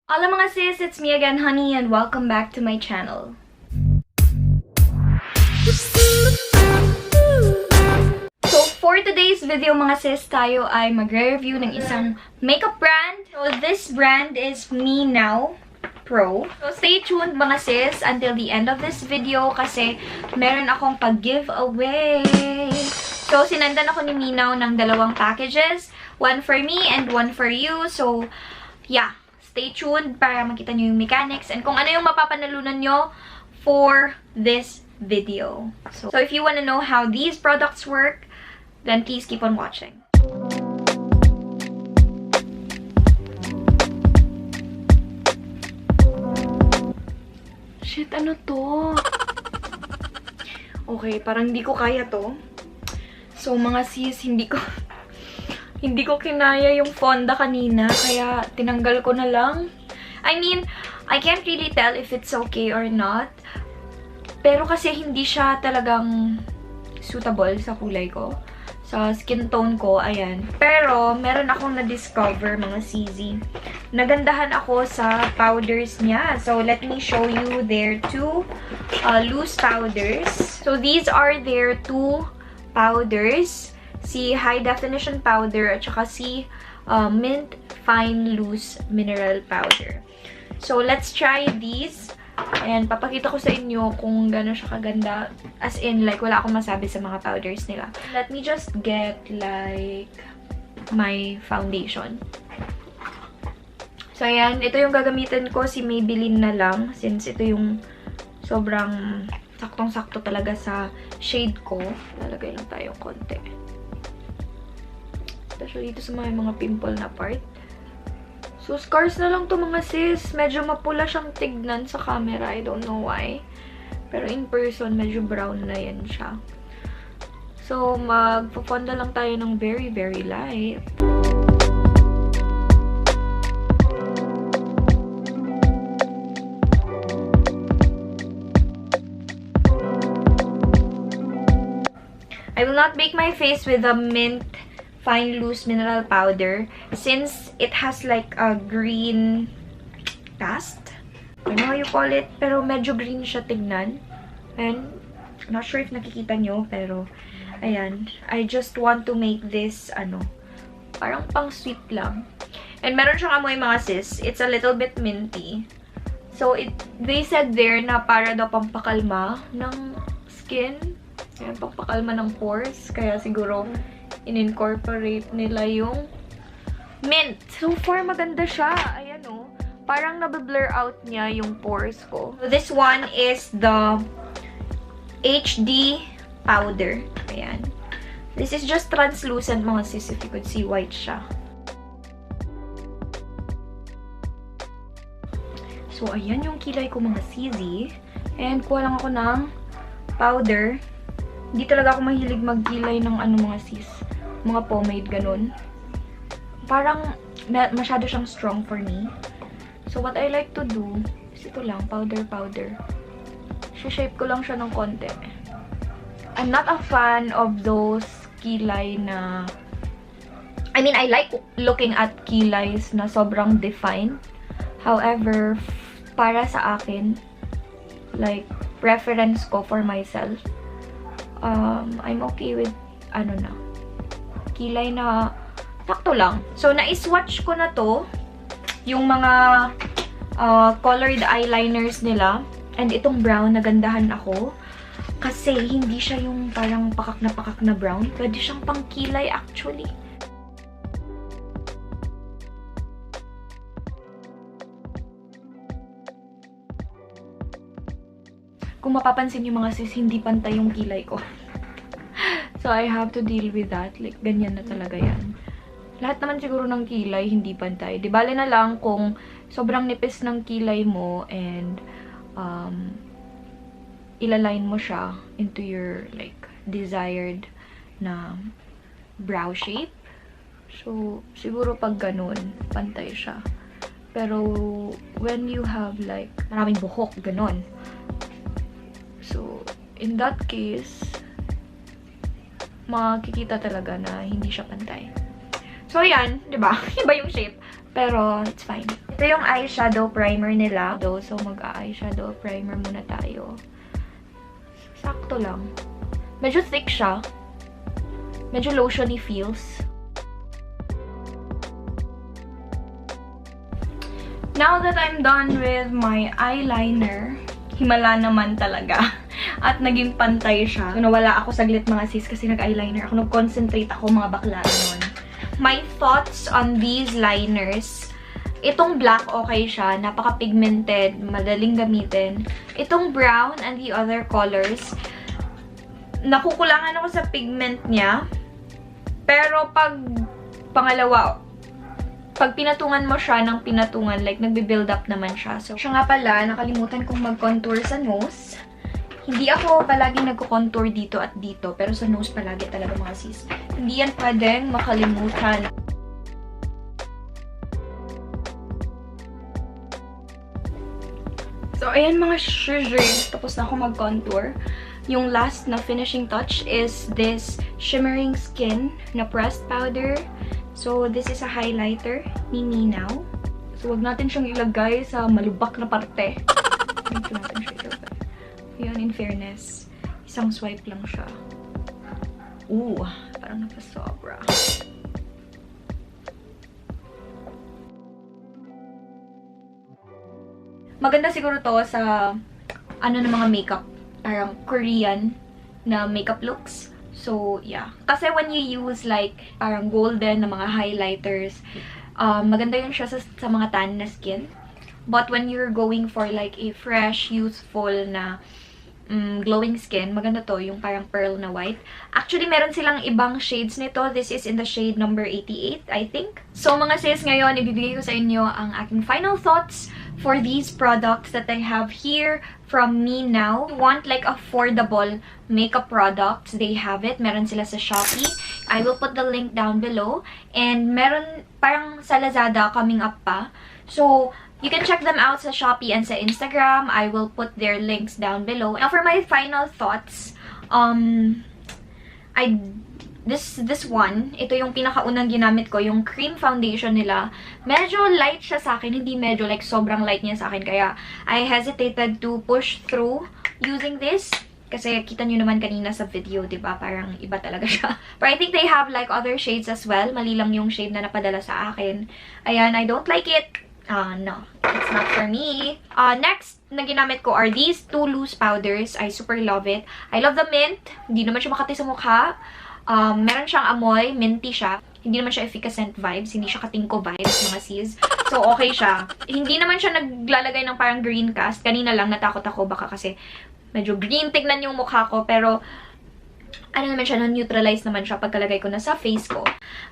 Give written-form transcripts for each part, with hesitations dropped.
Hola mga sis, it's me again, Honey, and welcome back to my channel. So, for today's video mga sis, tayo ay magre-review ng isang makeup brand. So, this brand is Menow Pro. So, stay tuned mga sis until the end of this video kasi meron akong pag-giveaway. So, sinendan ako ni Menow ng dalawang packages. One for me and one for you. So, yeah. Stay tuned para makita nyo yung mechanics and kung ano yung mapapanalunan nyo for this video. So if you want to know how these products work, then please keep on watching. Shit, ano to? Okay, parang hindi ko kaya to. So mga sis, hindi ko kinaya yung fonda kanina, kaya tinanggal ko na lang. I mean, I can't really tell if it's okay or not. Pero kasi hindi siya talagang suitable sa kulay ko. Sa skin tone ko, ayan. Pero, meron akong na-discover, mga CZ. Nagandahan ako sa powders niya. So, let me show you their two loose powders. So, these are their two powders. Si High Definition Powder at saka si Mint Fine Loose Mineral Powder. So, let's try these. And papakita ko sa inyo kung gano'n siya kaganda. As in, like, wala akong masabi sa mga powders nila. Let me just get, like, my foundation. So, ayan. Ito yung gagamitin ko. Si Maybelline na lang. Since ito yung sobrang saktong-sakto talaga sa shade ko. Lalagay lang tayo konti. Especially dito sa mga pimple na part. So, scars na lang to mga sis. Medyo mapula siyang tignan sa camera. I don't know why. Pero in person, medyo brown na yan siya. So, magpo-fonda lang tayo ng very, very light. I will not bake my face with the Mint Fine Loose Mineral Powder since it has like a green cast. I don't know how you call it, pero medyo green siya tignan. And I'm not sure if nakikita nyo, pero ayan. I just want to make this, parang pang sweet lang. And meron siyang amoy mga sis. It's a little bit minty. So, they said there na para daw pampakalma ng skin. Ayan, pampakalma ng pores. Kaya siguro in-incorporate nila yung mint. So far, maganda siya. Ayan o. Parang nabe-blur out niya yung pores ko. So, this one is the HD powder. Ayan. This is just translucent mga sis, if you could see, white siya. So, ayan yung kilay ko mga CZ. And kuha lang ako ng powder. Hindi talaga ako mahilig magkilay ng mga sis. Mga pomade, ganun. Parang masyado siyang strong for me. So, what I like to do is ito lang, powder. Shape ko lang siya ng konti. I'm not a fan of those kilay na... I mean, I like looking at kilays na sobrang defined. However, para sa akin, like, preference ko for myself, I'm okay with, kilay na sakto lang. So, na-swatch ko na to, yung mga colored eyeliners nila. And itong brown, nagandahan ako. Kasi, hindi siya yung parang pakak na brown. Pwede siyang pang kilay, actually. Kung mapapansin yung mga sis, hindi pantay yung kilay ko. So, I have to deal with that. Like, ganyan na talaga yan. Lahat naman siguro ng kilay, hindi pantay. Di bale na lang kung sobrang nipis ng kilay mo and ilaline mo siya into your, like, desired na brow shape. So, siguro pag ganun, pantay siya. Pero, when you have, like, maraming buhok, ganun. So, in that case, makikita talaga na hindi siya pantay. So, yan, di ba? Iba yung shape. Pero, it's fine. Ito yung eyeshadow primer nila. So, mag-eyeshadow primer muna tayo. Sakto lang. Medyo thick siya. Medyo lotiony feels. Now that I'm done with my eyeliner, himala naman talaga. At naging pantay siya. So, nawala ako saglit mga sis kasi nag-eyeliner ako. Nag-concentrate ako mga bakla nun. My thoughts on these liners. Itong black, okay siya. Napaka-pigmented. Madaling gamitin. Itong brown and the other colors, nakukulangan ako sa pigment niya. Pero pag pangalawa, pag pinatungan mo siya ng pinatungan, like, nagbe-build up naman siya. So, siya nga pala, nakalimutan kong mag-contour sa nose. Hindi ako palaging nagko-contour dito at dito, pero sa nose palagi talaga mga sis. Hindi yan pwedeng makalimutan. So, ayan mga scissors. Tapos na ako mag-contour. Yung last na finishing touch is this shimmering skin na pressed powder. So, this is a highlighter ni Menow. So, wag natin siyang ilagay sa malubak na parte. Dito natin siya ilagay. Ayan, in fairness. Isang swipe lang siya. Ooh, parang napasobra. Maganda siguro to sa ano na mga makeup. Parang Korean na makeup looks. So, yeah. Kasi when you use like parang golden na mga highlighters, maganda yun siya sa mga tan na skin. But when you're going for like a fresh, youthful na glowing skin, maganda to, yung parang pearl na white. Actually, meron silang ibang shades nito. This is in the shade number 88, I think. So, mga sis, ngayon, ibibigay ko sa inyo ang aking final thoughts for these products that I have here from Menow. Want like affordable makeup products, they have it. Meron sila sa SHOPEE. I will put the link down below. And meron parang sa Lazada coming up pa. So, you can check them out sa SHOPEE and sa Instagram. I will put their links down below. Now, for my final thoughts, this one, ito yung pinakaunang ginamit ko, yung cream foundation nila. Medyo light siya sa akin, hindi medyo, like sobrang light niya sa akin. Kaya, I hesitated to push through using this. Kasi kita nyo naman kanina sa video, diba? Parang iba talaga siya. But I think they have like other shades as well. Mali lang yung shade na napadala sa akin. Ayan, I don't like it. No, it's not for me. Next na ginamit ko are these two loose powders. I super love it. I love the mint. Hindi naman siya makati sa mukha. Meron siyang amoy, minty siya. Hindi naman siya efficacent vibes. Hindi siya katingko vibes, mga sis. So, okay siya. Hindi naman siya naglalagay ng parang green cast. Kanina lang, natakot ako baka kasi medyo green tignan yung mukha ko. Pero, ano naman siya, na-neutralize naman siya pagkalagay ko na sa face ko.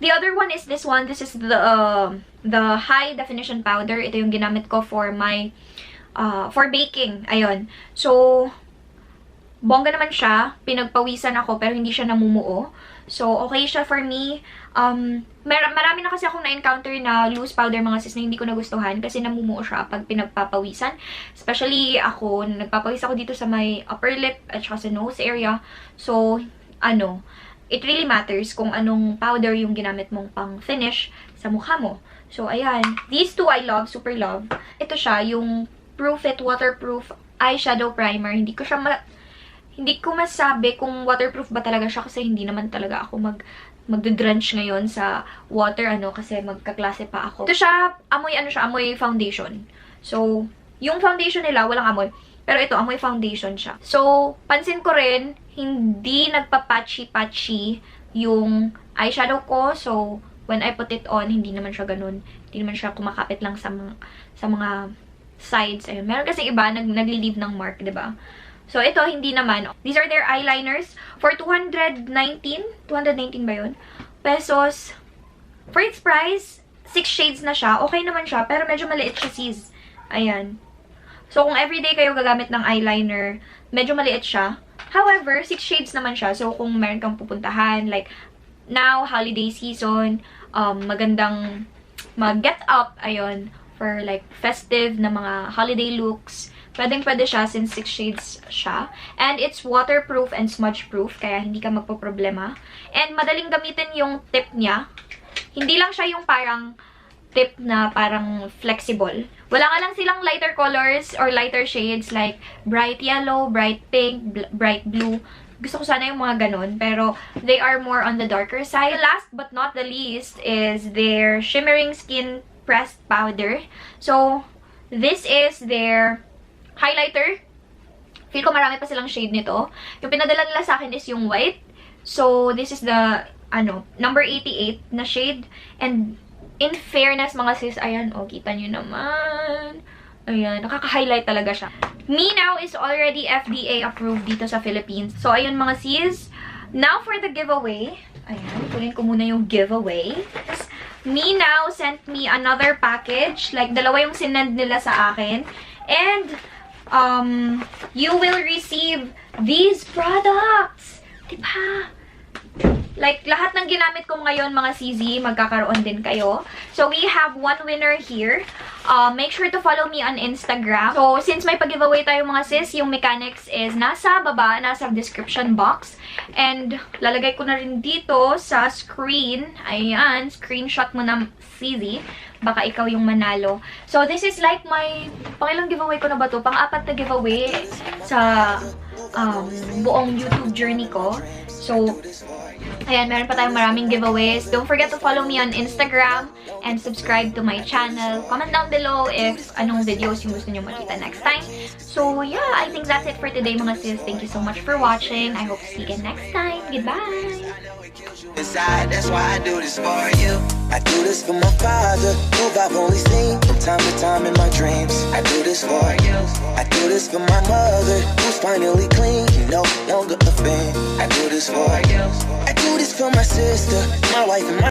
The other one is this one. This is the high definition powder. Ito yung ginamit ko for my, for baking. Ayun. So, bongga naman siya. Pinagpawisan ako, pero hindi siya namumuo. So, okay siya for me. Marami na kasi akong na-encounter na loose powder mga sis na hindi ko nagustuhan kasi namumuo siya pag pinagpapawisan. Especially ako, nagpapawis ako dito sa my upper lip at saka sa nose area. So, it really matters kung anong powder yung ginamit mong pang finish sa mukha mo. So, ayan. These two I love, super love. Ito siya, yung Proof It Waterproof Eyeshadow Primer. Hindi ko masabi kung waterproof ba talaga siya kasi hindi naman talaga ako magdudrench ngayon sa water, kasi magkaklase pa ako. Ito siya, amoy foundation. So, yung foundation nila, walang amoy. Pero ito, amoy foundation siya. So, pansin ko rin, hindi nagpa-patchy-patchy yung eyeshadow ko. So, when I put it on, hindi naman siya ganun. Hindi naman siya kumakapit lang sa mga sides. Ayun. Meron kasi iba, nag-leave ng mark, diba? So, ito, hindi naman. These are their eyeliners for 219 ba yun? Pesos. For its price, 6 shades na siya. Okay naman siya, pero medyo maliit siya, sis. Ayan. So, kung everyday kayo gagamit ng eyeliner, medyo maliit siya. However, 6 shades naman siya. So, kung meron kang pupuntahan, like, now, holiday season, magandang mag-get up, ayun, for, like, festive na mga holiday looks, pwedeng-pwede siya since 6 shades siya. And it's waterproof and smudge-proof, kaya hindi ka magpo-problema. And madaling gamitin yung tip niya. Hindi lang siya yung parang tip na parang flexible. Wala nga lang silang lighter colors or lighter shades like bright yellow, bright pink, bright blue. Gusto ko sana yung mga ganun, pero they are more on the darker side. Last but not the least is their shimmering skin pressed powder. So, this is their highlighter. Feel ko marami pa silang shade nito. Yung pinadala nila sa akin is yung white. So, this is the, number 88 na shade. And, in fairness, mga sis, ayan, kita nyo naman. Ayan, nakaka-highlight talaga siya. Menow is already FDA approved dito sa Philippines. So, ayun mga sis. Now, for the giveaway. Ayan, kunin ko muna yung giveaway. Menow sent me another package. Like, dalawa yung sinend nila sa akin. And, you will receive these products. Diba? Like, lahat ng ginamit ko ngayon, mga CZ, magkakaroon din kayo. So, we have one winner here. Make sure to follow me on Instagram. So, since may pag-giveaway tayo, mga sis, yung mechanics is nasa baba, nasa description box. And, lalagay ko na rin dito sa screen. Ayan, screenshot mo na, CZ. Baka ikaw yung manalo. So, this is like my, pangilang giveaway ko na ba to? Pang-apat na giveaway sa buong YouTube journey ko. So, ayan, meron pa tayong maraming giveaways. Don't forget to follow me on Instagram and subscribe to my channel. Comment down below if anong videos yung gusto nyo makita next time. So, yeah, I think that's it for today, mga sis. Thank you so much for watching. I hope to see you again next time. Goodbye! Inside, that's why I do this for you. I do this for my father, who I've only seen from time to time in my dreams. I do this for you. I do this for my mother, who's finally clean, no longer a fan. I do this for you. I do this for my sister, my wife, and my